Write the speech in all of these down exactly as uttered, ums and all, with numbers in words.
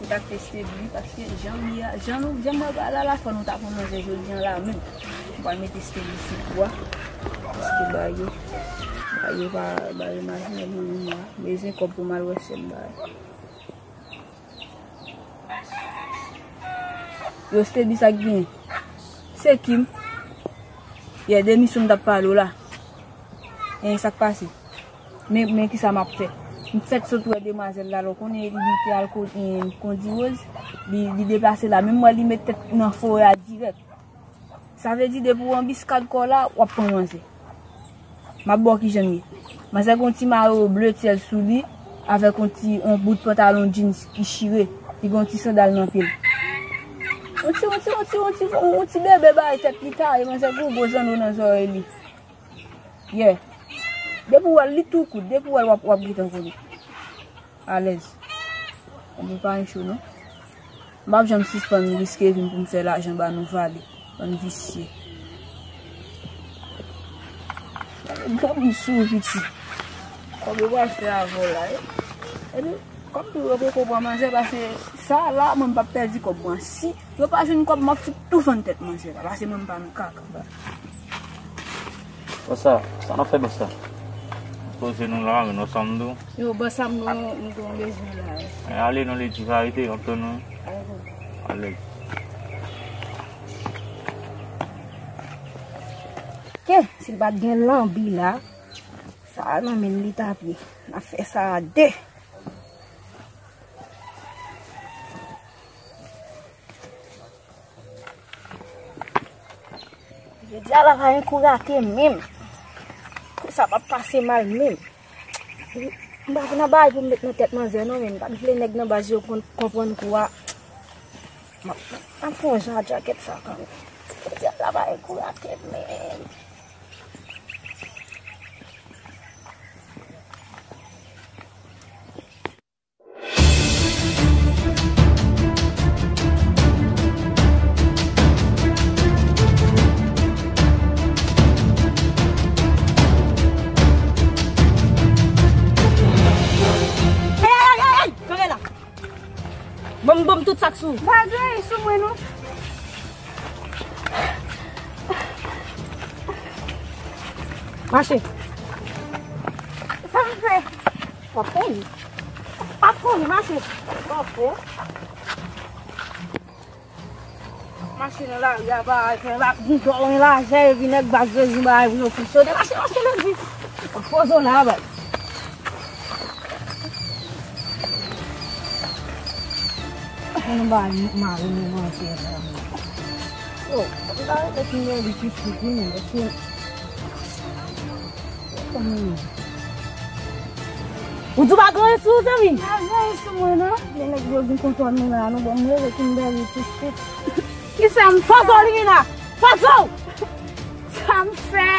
Sa k te Stebli, paske jan m ye a, jan nou, jan m wè bagay la, la fò nou ta pran manzè jodi a la menm. M pral mete Stebli sou kou a, paske bagay yo, bagay yo pa, bagay yo majinal nan moman an. Bezwen kòb pou m al wè sè m bagay. Yo, Stebli, sa k genyen? Se Kim? Yè, de misyon m t ap pale w la. Hein, sa k pase? Men, men kisa m ap fè? M fèk sot wè demwazèl la, lè w konnen li te al ko-, eh, kondi Rose, li, li deplase la. Men m wè li met tèt nan forè a dirèk. Sa vle di depi w anbiskad kò w la, w ap pran manzè. M ap ba w kijan l ye. Manzè gen yon ti mayo ble tyèl sou li, avèk yon ti, yon bout pantalon jeans ki chire, li gen yon ti sandal nan pye l. Yon ti, yon ti, yon ti, yon ti, yon ti bebe bay tèt li taye, manzè gen yon gwo zanno nan zòrèy li. Yeah. Depi w wè l, li tou kout, depi w wè l, w ap, w ap gentan konnen. Alèz. Mwen pa yon cho, non. M p ap janm sispann riske vi m pou m fè lajan ba nou vale. Bann visye. Gade granmoun sou piti. Kòb yo pral fè avè w la, e. Epi, kòm tou yo poko pran manzè, pase sa la, mwen m p ap pèdi kòb mwen. Si yo pa jwenn kòb, m ap fout tou fann tèt manzè la, pase mwen m pa nan kaka. Konsa, sa n ap fè bòs la? Poze nou la, men nou sanm tou. Yo, bòs la, m gen yon, m gen yon bezwen la. Men ale non, Ledi, pa rete, antre non. Ale. Ke, si l pa t gen lanbi la, sa a nan men l li t ap ye. N ap fè sa a de. Jodi a la pa gen kou rate menm. Kou sa p ap pase mal menm. M pa vin nan bagay pou m met nan tèt manzè non, men m pa t vle nèg nan baz yo konn, konprann kou a. M ap, m ap fè yon jan a djakèt sa kanmenm. Jodi a la pa gen kou rate menm. Ay, ay, ay, ay, ay! Kanpe la! Ban m, ban m tout sa k sou ou. Pa gen anyen sou mwen, non. Mache. Sa m fè? W ap kouri. W ap kouri, mache. W ap fè. Mache nan lari a, pa al fè la, goudon lajè, epi nèg baz bezwen bagay pou yo fonksyone. Mache, mache, Ledi. Poze w la, bay. Ann ba mari nou manje la. Yo, m ta rete fin mèri pitit, wi, men, paske, ou di w pa gen anyen sou ou, zanmi? Pa gen anyen sou mwen, non. Men nèg yo vin kontwòl nou la, nou ban m rele Kimberly pitit. Kisa m fè? Poze w, Limena! Poze w! Sa m fè?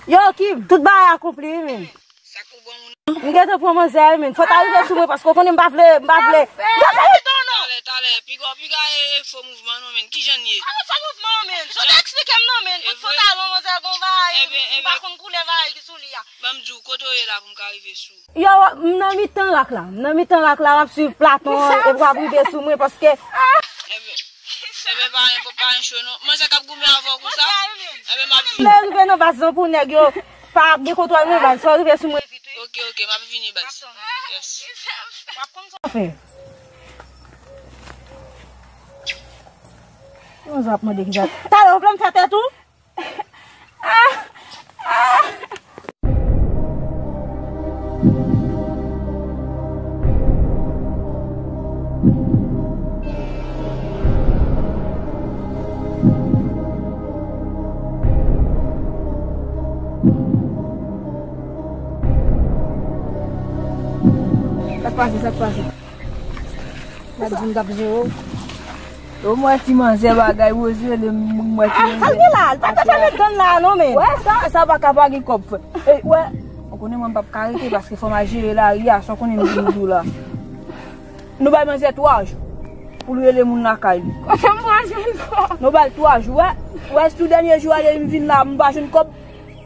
Yo, Kim, tout bagay akonpli, wi, men. Sa k pou bon moun. M gentan pran manzè a, wi, men. Fò w ta rive sou mwen, paske w konnen m pa vle, m pa vle. Talè, talè, talè. Piga, piga, e, e, fo mouvman, non, men. Kijan l ye? Talè, fo mouvman, men. Sa w te eksplike m, non, men. Tout pantalon, manzè, gon bagay, m pa konn koulè bagay ki sou li a. Ban m di w, kote w ye la pou m ka rive sou ou? Yo, m nan mitan rak la. M nan mitan rak la, m ap swiv Platon an, epi w ap rive sou mwen, paske. Enben, enben, pa, pa, pa gen cho, non. Manzè k ap goumen avè w konsa? Enben, m ap vini. Lè rive nan baz lan pou nèg yo. Pa ap gen kontwòl mwen, baz. Fò w rive sou mwen vit, wi. Ok, ok, m ap vini, baz. Yes. W ap konn sa w fè. Yon zò ap mande ki sa. Talè, ou vle m fè tèt ou? Ah! Ah! Sa k pase, sa k pase? Sa di m t ap jere w? Yo, m wè ti manzè bagay, Rose rele m, m wè ti manzè. Ah, sa gen la, l pa t ap fè met dan la non, men. Wè, sa, sa pa ka pa gen kòb, frè. Ey, wè, ou konnen mwen m p ap ka rete paske fò m al jere lari a, sa w konnen m di w la. Nou bay manzè twa jou pou l rele moun lakay li. Kote m pral jwenn kòb? Nou ba l twa jou, wè. Wè, si tou dènye jou a li vin la, m pa jwenn kòb.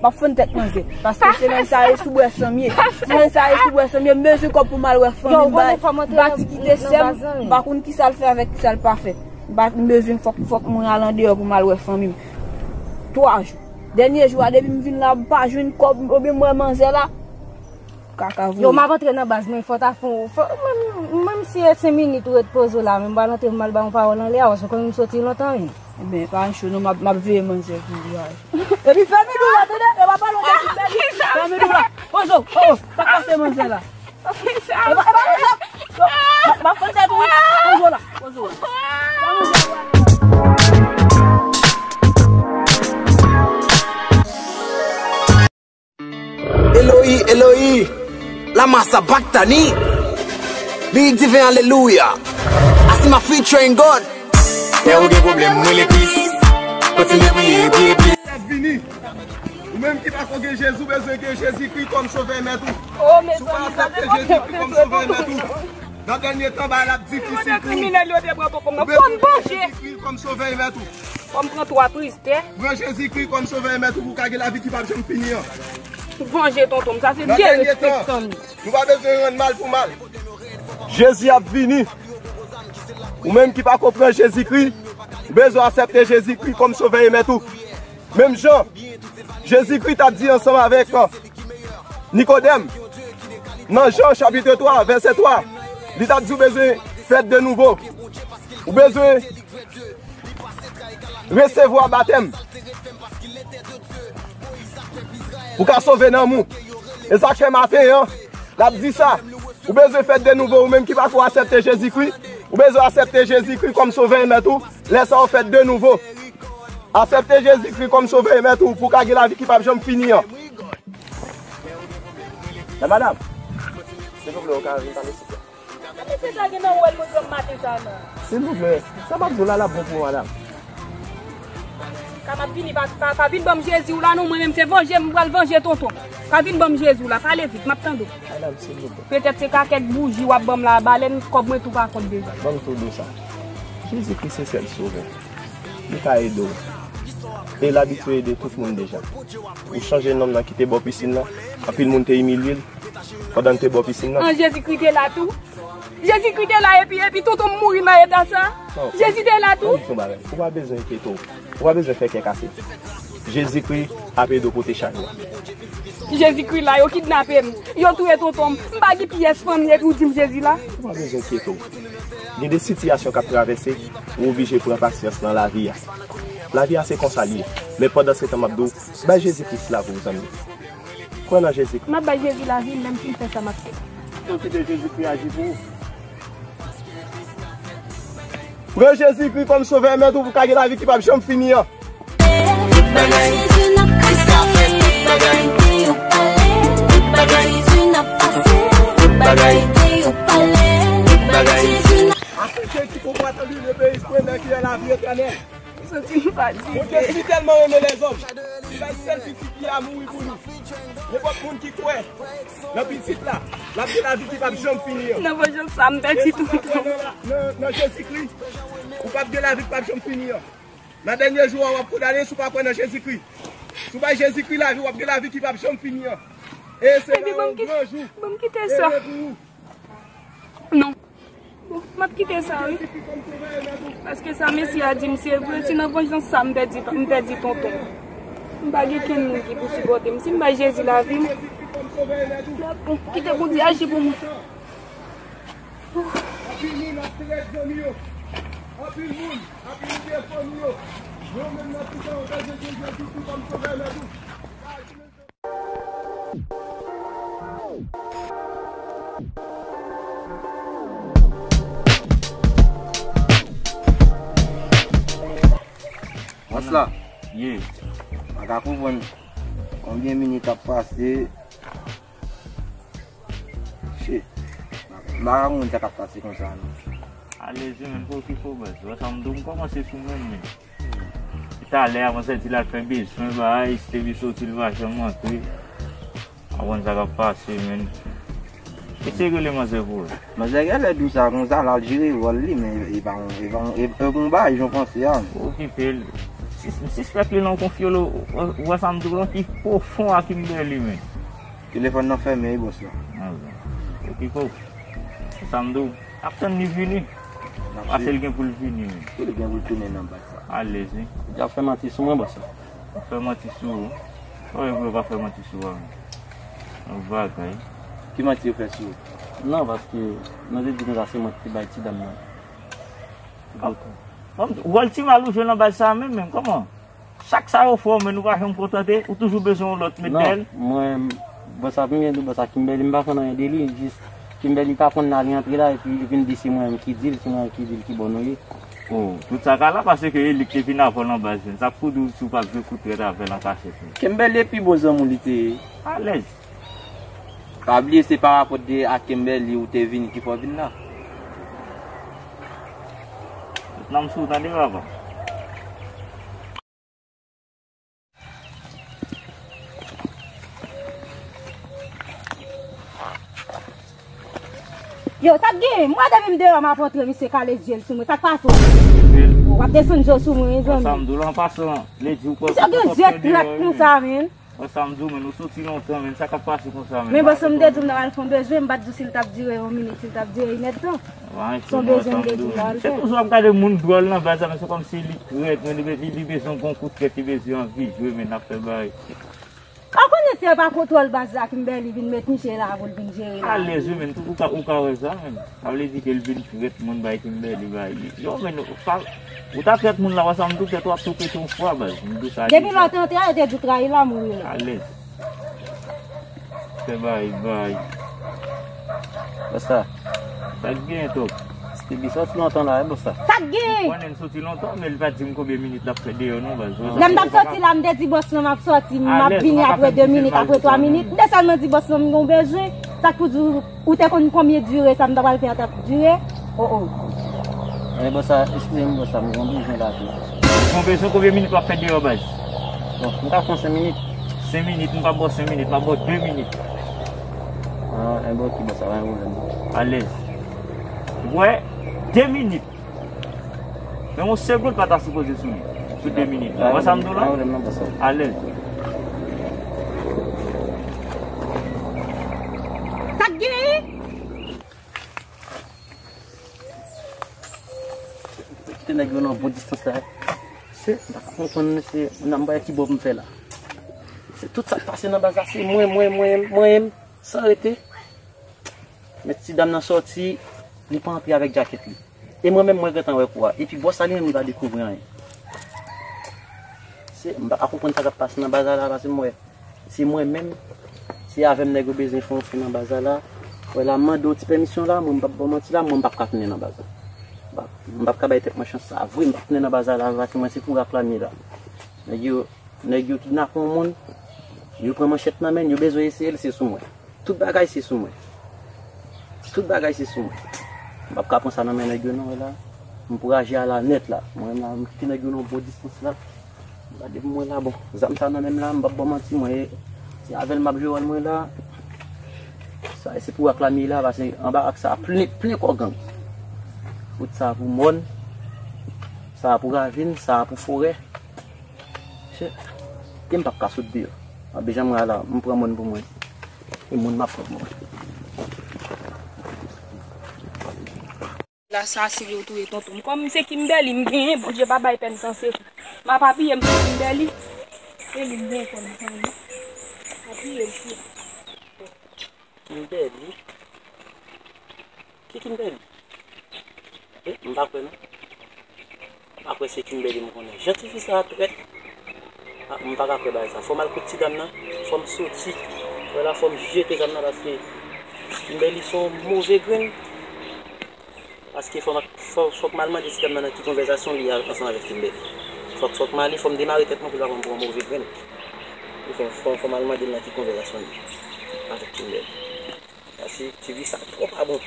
M ap fann tèt manzè. Paske se nan sa yo sou bwè san m ye. Se nan sa yo sou bwè san m ye. M bezwen kòb pou m al wè fanmi m bay. M pati kite sè m. M pa konn ki sa l fè avèk ki sa l pa fè. M pa, m bezwen fòk, fòk mwen al andeyò pou m al wè fanmi m. Twa jou. Dènye jou a, depi m vin la, m pa jwenn kòb, oubyen m wè manzè la. Kaka vre. Yo, m ap antre nan baz mwen, fò ta fon. Fò, menm, menm si e senk minit ou ret poze w la, men m pral antre, m al ba yon pawòl anlè a, paske w konnen m soti lontan, wi. Ebyen, pa cho non, m ap, m ap veye manzè pou ou. Epi fè midou la, tande, e pa pale w de ti bèbi. Fè midou la. Poze w, oh, oh, sa k pase manzè la? E pa, e pa konsa. M ap, m ap fè tèt ou, wi. Poze w la, poze w la. Eloi, Eloi, lama sabachthani. Li diven, alelouya. Asima featuring God. Lè ou gen pwoblèm, rele Kris. Kontinye priye, priye, priye. Ap vini. Ou menm ki pako gen Jezi, ou bezwen gen Jezikri kòm sovè mèt ou. Si ou pa aksepte Jezikri kòm sovè mèt ou, nan dènye tan, bagay la ap difisil pou ou. Ou bezwen gen Jezikri kòm sovè mèt ou. Fò m pran twa tristè. Pran Jezikri kòm sovè e mèt ou pou w ka gen lavi ki p ap janm fini an. Vanje tonton m, sa se byen respektan m. Nou pa bezwen rann mal pou mal. Jezi ap vini. Ou menm ki pako pran Jezikri, ou bezwen aksepte Jezikri kòm sovè e mèt ou. Menm jan Jezikri t ap di ansanm avèk, uh, Nikodèm, nan Jan chapit twa, vèsè twa, li t ap di w bezwen fèt de nouvo. Ou bezwen resevwa batèm pou ka sove nanm ou. E sa k fè maten an, l ap di sa. Ou bezwen fèt de nouvo, ou menm ki pako aksepte Jezikri. Ou bezwen aksepte Jezikri kòm sovè e mèt ou. Lè sa a w fèt de nouvo. Aksepte Jezikri kòm sovè e mèt ou pou w ka gen lavi ki p ap janm fini an. La madam, silvouplè, ou ka vin pale silvouplè? Sa mesye sa gen nan wè l mwen pran maten sa non. Silvouplè, sa m ap di w la, l ap bon pou ou, madam. Ka m ap vini, pa, pa, pa vin ban m Jezi w la non, mwen menm se vanje m pral vanje tonton. Ka vin ban m Jezi w la, pale vit, m ap tande w. Madam, silvouplè. Petèt se ka kèk bouji w ap ban m la, balèn kòb mwen tou pa kont deja. Ban m tou di w sa. Jezikri se sèl sovè. Li ka ede w. E l abitye ede tout moun deja. Ou chanje nonm nan ki te bò pisin nan. Anpil moun te imilye l pandan l te bò pisin nan. An, Jezikri te la tou. Jezikri te la epi, epi tonton m mouri nan eta sa. Non. Jezi te la tou. Ban m di w yon bagay. Ou pa bezwen enkyete w. Ou pa bezwen fè kè kase. Jezikri ap ede w pote chay ou a. Jezikri la, yo kidnape m. Yo touye tonton m. M pa gen pyès fanmi epi ou di m Jezi la. Ou pa bezwen enkyete w. Gen de sitiyasyon k ap travèse, ou oblije pran pasyans nan lavi a. Lavi a se konsa l ye. Men pandan se tan m ap di w, bay Jezi Kris lavi w, zanmi. Kwè nan Jezi Kris. M ap bay Jezi lavi m, menm si m fè sa m ap fè. Ou kite Jezi Kris aji pou ou. Pran Jezikri kòm sovè mèt ou pou w ka gen lavi ki p ap janm fini an. Tout bagay. Jezi nan pase, tout bagay. Tout bagay. Jezi nan pase, tout bagay. Tout bagay. Jezi nan... Asosyasyon ki pou pran tan li le peyi kwè nan ki an lavi etènèl. Santi m fatige. Bondye si tèlman renmen lèzòm, li bay sèl pitit li a mouri pou nou. Nenpòt moun ki kwè nan pitit la, l ap gen lavi ki p ap janm fini an. Nan vanjans sa, m pèdi tonton. Nan, nan, nan Jezikri, ou p ap gen lavi ki p ap janm fini an. Nan dènye jou a, w ap kondane si w pa kwè nan Jezikri. Si w bay Jezikri lavi, w ap gen lavi ki p ap janm fini an. E se nan yon gran jou. Ban m kite sa. Ere pou ou. Non. Bon, m ap kite sa, wi. Paske sa mesye a di m se vre, si nan vanjans sa m pèdi, m pèdi tonton. M pa gen kenn moun ki pou sipòte m. Si m bay Jezi lavi m, bon, kite Bondye aji pou mwen. Anpil moun ap trèt zanmi yo. Anpil moun ap imilye fanmi yo. Yo menm nan tout sa, yo bezwen Jezi Kris kòm sovè nan tout. Bòs la. Ye. M pa ka konprann konbyen minit ap pase. Shit. M pa ka konprann sa k ap pase konsa non. Alezi menm, pa okipe w baz. Wè sa m di w, m kòmanse sou mwen menm. Talè a, manzè di l al fè bezwen, bay, Stevie soti, l pa janm antre. Pa konn sa k ap pase, menn. Eseye rele manzè pou ou. Manzè genlè di w sa konsa, l al jere vòl li, men e pa yon, e pa yon, e, e pa yon bagay jan w panse a. Okipe l. M sispèk li nan konfyolo, ou wè sa m di w lan, ki pwofon a Kimberly, men. Telefòn nan fèmen, wi, bòs la. Ah, bon. Yo, Kiko, sa m di w, ap tann li vini. Pase l gen pou l vini, men. Ki li gen pou l tounen nan baz sa? Alèz, wi. Li ap fè manti sou mwen, bòs la. Ap fè manti sou ou? Sa w vle, w pa fè manti sou ou, men. Yon bagay. Ki manti yo fè sou ou? Non, paske nou te di konsa se mwen ki te bay ti dam nan. Kòman? Wòl ti mal ou jwe nan baz sa a menm, menm, kòman? Chak sa yo fè w, men nou pa janm kontante, ou toujou bezwen yon lòt met dèyè l. Non, mwen, bòs la, premye di bòs la, Kimberly, m pa konn anyen de li, jis Kimberly pa konn la, li antre la, epi li vin di se mwen menm ki di l, se mwen menm ki di l ki bò nou ye. Oh, tout sa ka la, paske e li k te vin avè w nan baz, men sa k pou di w si w p ap jwe kou trèt avè l an kachèt, men. Kimberly pi bon zanmi w li te ye. Alèz. Pa bliye se pa rapò de a Kimberly ou te vini ki fè w vin la. Tout nanm sou ou tande, papa. Yo, sa k gen? M wè depi m deyò m ap antre, misye kale zye l sou mwen. Sa k pase w? W ap desann je w sou mwen, wi, zanmi. Sa m di w la, an pasan, lè di w pa. Misye gen zye trèt konsa, men. Wè sa m di w, men, nou soti lontan, men, sa k ap pase konsa, men. Men bòs, m te di w m t ap al fè yon bezwen, m pa t di w si l t ap dire yon minit, si l t ap dire inèdtan. Se yon bezwen m te di w m t al fè. Se toujou ap gade moun dwòl nan baz la, men se kòmsi li trèt, men li, li, li bezwen gon kou trèt, li bezwen anvi jwe, men n ap fè bagay. Ou konnen si e pa kontwòl baz la, Kimberly vin met misye la pou l vin jere la. Alèz, wi, men, ou ka, ou ka wè sa, men. Sa vle di ke l vin trèt moun bay Kimberly bay li. Yo, men, ou pa, ou ta trèt moun la, wè sa m di w, tèt w ap tou pete yon fwa, baz. M di w sa deja. Depi lè w te antre a, yo te di w trayi l, a mouri. Alèz. Fè bay, bay. Bòs la. Sa k gen, Top? Stevie soti lontan la, wi, bòs la. Sa k gen? Ou konnen l soti lontan, men l pa di m konbyen minit l ap fè deyò, non, baz. Lè m t ap soti la, m te di bòs lan m ap sòti, m ap vini apre de minit, apre twa minit. M te sèlman di bòs lan m gen yon bezwen. Sa k pou di w Ou te konn konbyen dire sa m ta pral fè a t ap dire? Oh, oh. Men bòs la, eskize m, bòs la, m gon bezwen la tou. Ou gon bezwen, konbyen minit w ap fè deyò, baz? Bon, m ka pran senk minit. Senk minit, m p ap ba w senk minit, m ap ba w de minit. Ah, enben, ok, bòs la, pa gen pwoblèm. Alèz. Ou wè, de minit. Men yon segonn pa ta sipoze sou li. Sou de minit. Ou wè sa m di w la? Alèz. Sa k gen? Kite nèg yo nan bon distans la. Se, m pa ka konprann, se, nan m pa ki bò pou m fè la. Se tout sa k pase nan baz la, se mwen, mwen, mwen, mwen, san rete. Men ti dam nan sòti, li pa antre avèk djakèt li. E mwen menm, mwen gentan wè kou a. Epi bòs la li menm, li pa dekouvri anyen. Se, m pa ka konprann sa k ap pase nan baz la, la, paske m wè, se mwen menm, se avè m nèg yo bezwen fè yon fè nan baz la, la. Wè la, m mande w ti pèmisyon la, mwen m p ap ba w manti la, mwen m p ap ka tounen nan baz la. M p ap, m p ap ka bay tèt mwen chans sa, vre, m p ap tounen nan baz la, la, paske mwen se pou rak la m ye la. Nèg yo, nèg yo kidnape yon moun, yo pran manchèt nan men l, yo bezwen eseye l, se sou mwen. Tout bagay se sou mwen. Tout bagay se sou mwen. M p ap ka pran sa nan men nèg yo non, wè la. M pou raje a la nèt la. Mwen menm la, m kite nèg yo nan bon distans la. Gade pou mwen la, bon. Zam sa nan men m la, m p ap ba w manti, mwen, se avè l m ap jwe wòl mwen la. Sa, se pou ak lame la, paske anba ak sa, plen, plen kò gang. Wout sa pou mòn, sa pou ravin, sa pou forè. Shit. Ke m p ap ka sot deyò. Anben jan mwen la, m pran mòn pou mwen. E moun m ap pran pou mwen. La sa si yo touye tonton m. Kòm se Kimberly m genyen, Bondye pa bay pèn san sekou. M ap apiye m sou Kimberly. Se li m genyen kòm zanmi. Apiye m sou. Kimberly? Ki Kimberly? Eh, m pa kwè non. M pa kwè se Kimberly m konnen. Jan tifi sa a trèt. Ah, m pa ka kwè bagay sa. Fò m al kot ti dam nan. Fò m soti. Wè la, fò m jete zam nan paske Kimberly se yon move grenn. Paske fò, fò, fòk m al mande ti dam nan nan ki konvèsasyon li a ansanm avèk Kimberly. Fòk, fòk m ale, fò m demare tèt mwen pou l pa pran m pou yon move grenn. Fò, fò, fò m al mande l nan ki konvèsasyon li avèk Kimberly. Paske tifi sa twò pa bon.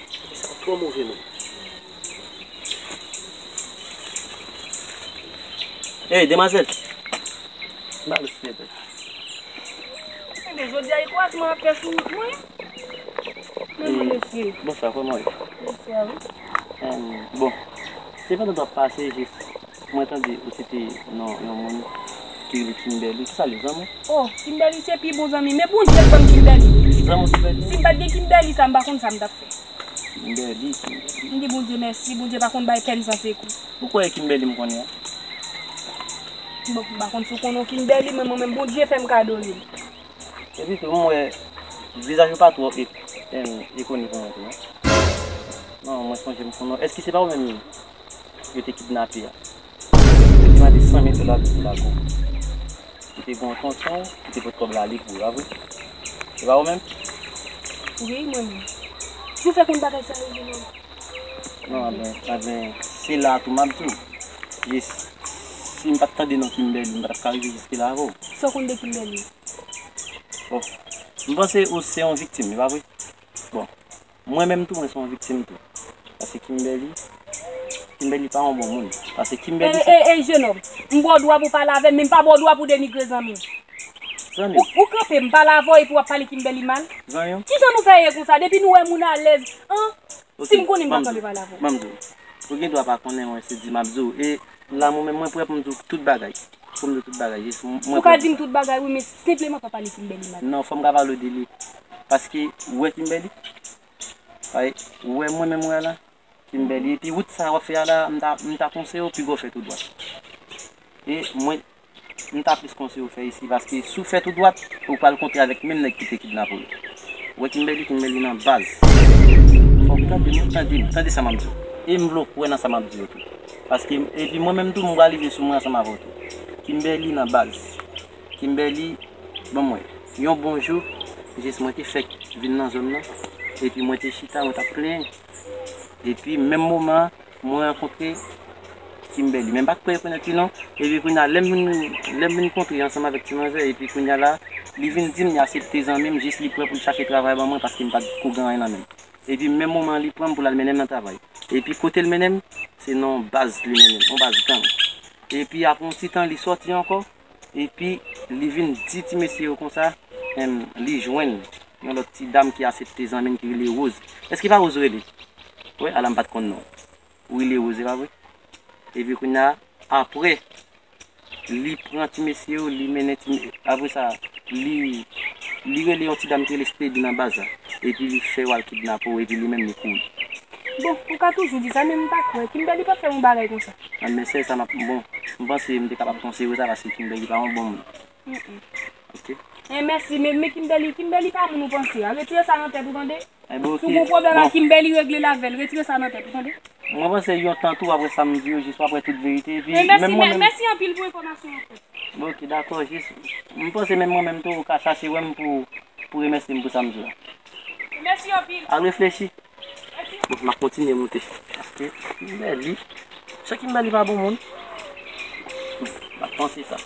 Tifi sa twò move menm. Ey, demwazèl. Ba l respè. Enben, jodi a, e kwazman ap fè sou wout mwen. Men mwen, mesye. Bonswa, kòman w ye? Bonswa, wi. Em, bon, se pandan w ap pase, jis Mwen tande ou site non yon moun ki rele Kimberly. Kisa l ye, zanmi w? Oh, Kimberly se pi bon zanmi. Men Bondye k ban m Kimberly. Zanmi w Kimberly? Si m pa t gen Kimberly sa, m pa konn sa m t ap fè. Kimberly, Kimberly. M di Bondye mèsi, Bondye pa konn bay pèn san sekou. Ou kwè e Kimberly m konnen an? Bon, m pa konn si w konnen yon Kimberly, men mwen menm Bondye fè m kado li. Epi tou, m wè vizaj ou pa twò e, em, e koni pou mwen tou, non. Non, mwen sonje m konnen w. Èske se pa ou menm yo te kidnape a? Yo te mande san mil dola pou lakou. Ou te gen yon tonton ki te pot kòb la li pou ou, pa vre? Se pa ou menm? Wi, mwen menm. Si w fè konn bagay sa yo, non. Non, anben, anben, se la tou m ap di w. Jis, si m pa t tande non Kimberly, m pa t ap ka rive jiske la avè w. Sa w konn de Kimberly? Bon, m panse ou se yon viktim, li pa vre? Bon, mwen menm tou, mwen se yon viktim tou. Paske Kimberly, Kimberly pa yon bon moun. Paske Kimberly se... Ey, ey, ey, jenòm, m ba w dwa pou w pale avè m, men m pa ba w dwa pou w denigre zanmi m. Zanmi w? Ou, ou kanpe, m pale avè w epi w ap pale Kimberly mal? Zanmi w? Kijan nou fè ye konsa? Depi nou wè moun alèz, an? Si m konnen m pa t anvi pale avè w. Ban m di w. Ou gen dwa pa konnen mwen, se di m ap di w. E la mwen menm mwen prè pou m di w tout bagay. Pou m di w tout bagay. Jis mwen... Ou ka di m tout bagay wi, men senpleman pa pale Kimberly mal. Non, fò m ka pale w de li. Paske ou wè Kimberly? Ou wè mwen menm wè la? Kimberly. Epi wout sa w ap fè a la, m ta, m ta konseye w piga w fè tou dwat. E mwen, m ta plis konseye w fè isi, paske si w fè tou dwat, ou pral kontre avèk menm nèg ki te kidnape w yo. Ou wè Kimberly, Kimberly nan baz. Fò w tande m, tande m, tande sa m ap di w. E m vle w kwè nan sa m ap di yo tou. Paske, epi mwen menm tou, m pral rive sou mwen ansanm avè w tou. Kimberly nan baz. Kimberly, ban m wè. Yon bon jou, jis mwen te fèk vin nan zòn nan. Epi mwen te chita, mwen t ap plenyen. Epi menm moman an, mwen rankontre Kimberly. Men m pa t kwè rekonèt li non. Epi kounye a, lè m vin, lè m vin kontre ansanm avèk ti manzè, epi kounye a la, li vin di m li aksepte zanmi m, jis li prè pou l chache travay ban mwen paske m pa t ko gen anyen nan men m. Epi menm moman an, li pran m pou l al mennen m nan travay. Epi kote l mennen m, se nan yon baz li mennen m, yon baz gang. Epi apre yon ti tan, li sòti ankò, epi li vin di ti mesye yo konsa, em, li jwenn yon lòt ti dam ki aksepte zanmi m ki rele Rose. Èske pa Rose ou rele? Wi, ala m pa t konn non. Ou rele Rose, e pa vre? Epi kounye a, apre, li pran ti mesye yo, li mennen ti, apre sa, li, li rele yon ti dam ki rele Steady nan baz la. Epi li fè yo al kidnape w, epi li menm li kouri. Bon, ou ka toujou di sa, men m pa kwè. Kimberly pa t fè yon bagay konsa. A, men se sa m ap, bon, m panse m te kapab konseye w sa, paske Kimberly pa yon bon moun. Mm, mm. Ok. Eh, mèsi, men, men Kimberly, Kimberly pa moun ou panse a. Retire sa nan tèt ou, tande? Enben, ok. Si w gen pwoblèm ak Kimberly, regle l avè l. Retire sa nan tèt ou, tande? Mwen panse yon tan tou, apre sa m di yo, jis w ap wè tout verite. Epi, men mèsi, menm mwen menm. Mèsi anpil pou enfòmasyon an, frè. Bon, ok, dakò, jis, m panse menm mwen menm tou, ou ka chache wè m pou, pou remèsye m pou sa m di w la. Mèsi anpil. Al reflechi. Mèsi. Bon, m ap kontinye moute. Paske Kimberly, chak Kimberly pa bon moun. M ap panse sa.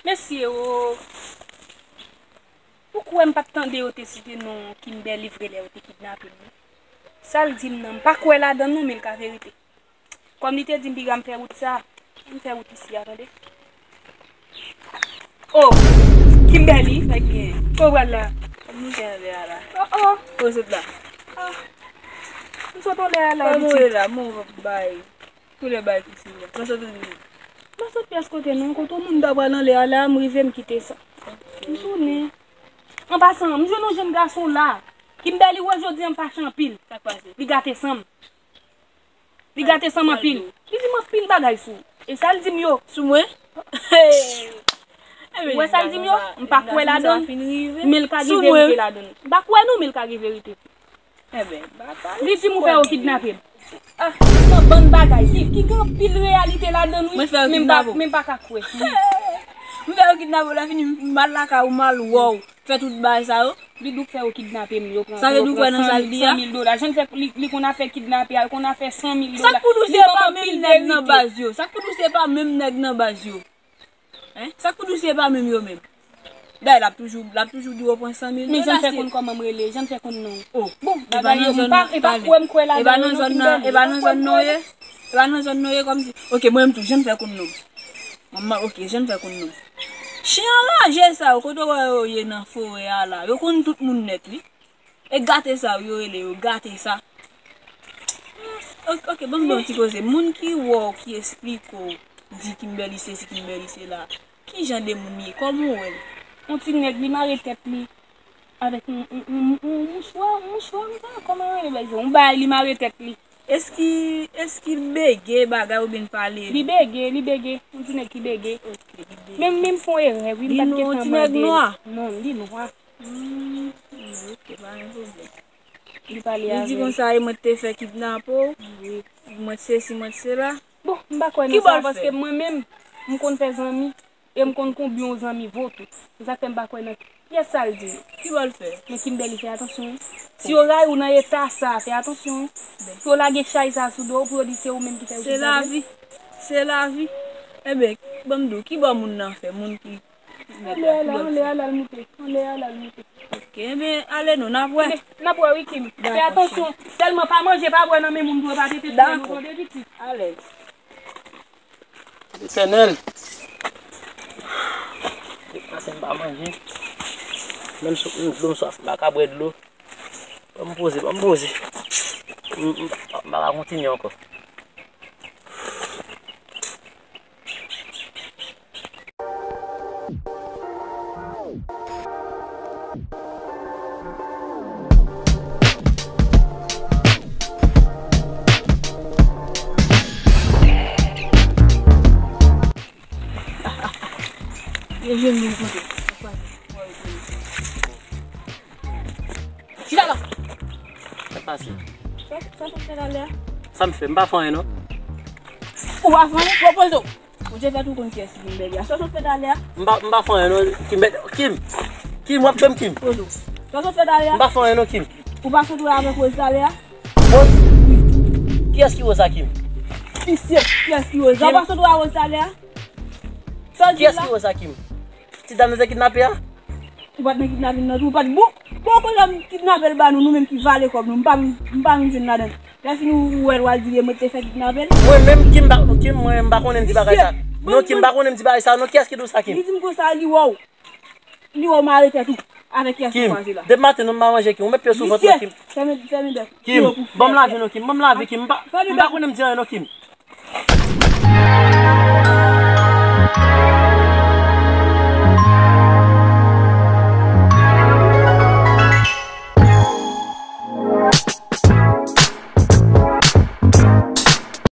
Mesye o, ou kwè m pa t tande yo te site non Kimberly vre lè yo te kidnape m nan? Sa l di m nan, m pa kwè ladan l non, men l ka verite. Kòm li te di m piga m fè wout sa, m fè wout isi a, tande. Oh, Kimberly, sa k gen? Kote w pral la? M moute anlè a la. Oh, oh. Kote w sot la? Ah, m sot anlè a la, pitit. Kòman w ye la? Mwen w ap bay. Koulè bay ki sou la. Mwen sot anlè. Mwen sot pyès kote non, kote yon moun ta pral anlè a la, m rive m kite sa. M tounen. An pasan, m jwenn yon jèn gason la. Kimberly wè jodi a m fache anpil. Sa k pase? Li gate san m. Li gate san m anpil. Li di m anpil bagay sou ou. E sa l di m yo? Sou mwen? Ou wè sa l di m yo? M pa kwè ladan l. Men l ka gen verite ladan l. M pa kwè non, men l ka gen verite. Li di m ou fè yo kidnape m. Ah, se yon bann bagay ki, ki gen anpil reyalite ladan l, wi. Men m pa, men m pa ka kwè. M fè yo kidnape w, lè fini m al lakay ou, m al wè w fè tout bagay sa yo. Li di w fè yo kidnape m, yo pran, sa vle di w kwè nan sa l di a? San mil dola. Jan l fè, li, li konn afè kidnape a, l konn afè san mil dola. Sa k pou di w se pa menm nèg nan baz yo? Sa k pou di w se pa menm nèg nan baz yo? Hein? Sa k pou di w se pa menm yo menm? Dayè, l ap toujou, l ap toujou di w pran san mil dola. Men jan l fè konn kòman m rele, jan l fè konn non. Oh. Bon, bagay yo, m pa, e pa kwè m kwè ladan yo non, Kimberly. E pa nan zòn nan w ye? E pa nan zòn nan w ye kòmsi. Ok, mwen menm tou, jan l fè konn non m. Manman, ok, jan l fè konn non m. Chen anraje sa yo, kote w wè yo ye nan forè a la? Yo konn tout moun nèt, wi. E gate sa yo rele yo, gate sa. Ok, ok, ban m ba w yon ti koze. Moun ki wè w, ki esplike w, di Kimberly sesi, Kimberly sela, ki jan de moun li ye? Kòman w wè l? Yon ti nèg, li mare tèt li avèk yon, yon, yon, yon, yon mouchwa, yon mouchwa, m pa konn kòman yo rele bagay sa. Yon bagay, li mare tèt li. Èske, èske l bege bagay oubyen l pale? Li bege, li bege. Yon ti nèg ki bege. Ok, li bege. Men, men m fè yon erè, wi, m pa t gentan mande l. Li nwa, yon ti nèg nwa? Non, li nwa. Hmm, ok, pa gen pwoblèm. Li pale avè l. Li di konsa, e mwen te fè kidnape w. Wi. Mwen t sesi, mwen t sela. Bon, m pa kwè nan sa, paske mwen menm, m konn fè zanmi, e m konn konbyen yon zanmi vo tou. Se sa k fè m pa kwè nan kiyès sa l di yo. Ki bò l fè? Men Kimberly, fè atansyon, wi. Si yo rayi w nan eta sa, fè atansyon, wi. Si yo lage chay sa sou do w pou yo di se ou menm ki fè yo kidnape. Se lavi. Se lavi. Enben, ban m di w, ki bò moun nan fè? Moun ki Anlè a la, anlè a la l moute. Anlè a la l moute. Ok, enben, ale non, n ap wè. Enben, n ap wè wi, Kim. Fè atansyon. Sèlman pa manje, pa bwè nan men moun pou yo pa pete pye nou, tande, pitit. Alèz. Letènèl. Depi maten m pa manje. Menm si m dlo m swaf, m pa ka bwè dlo. Ban m poze, ban m poze. M, m, m pa ka kontinye ankò. Yo jwenn mwen kote. Chita la. Sa pase? Sa, sa sot fè talè a? Sa m fè? M pa fè anyen non. Ou pa fè anyen? Pwopoze w. Ou te fè tou konn kiyès ki Kimberly a. Sa sot fè talè a? M pa, m pa fè anyen non. Kimberly, Kim. Kim, w ap tchwe m, Kim. Pwoze w. Sa sot fè talè a? M pa fè anyen non, Kim. Ou pa sot wè avèk Rose talè a? Rose? Kiyès ki Rose a, Kim? Visye, kiyès ki Rose a? Ou pa sot wè Rose talè a? Sa w di la? Kiyès ki Rose a, Kim? Ti dam nan te kidnape a? Ou pa t nan kidnapin nan tou, ou pa t bon. Bon, kote m kidnape l ba nou, nou menm ki vale kòb nou, m pa, m pa menm jwenn ladan l. Lè fini ou wè l, w al di, e mwen te fè kidnape l. Mwen menm, Kim, m pa, Kim, mwen, m pa konnen m di bagay sa. Non, Kim, m pa konnen m di bagay sa. Non, kiyès ki di w sa, Kim? Li di m konsa, li wè w. Li wè w mare tèt ou. Avèk kiyès ou kwaze la? Depi maten, non, m pa manje, Kim. Ou met pye sou vant mwen, Kim. Fèmen, fèmen bèk. Kim, ban m lavi non, Kim. Ban m lavi, Kim. M pa, m pa konnen m di anyen non, Kim.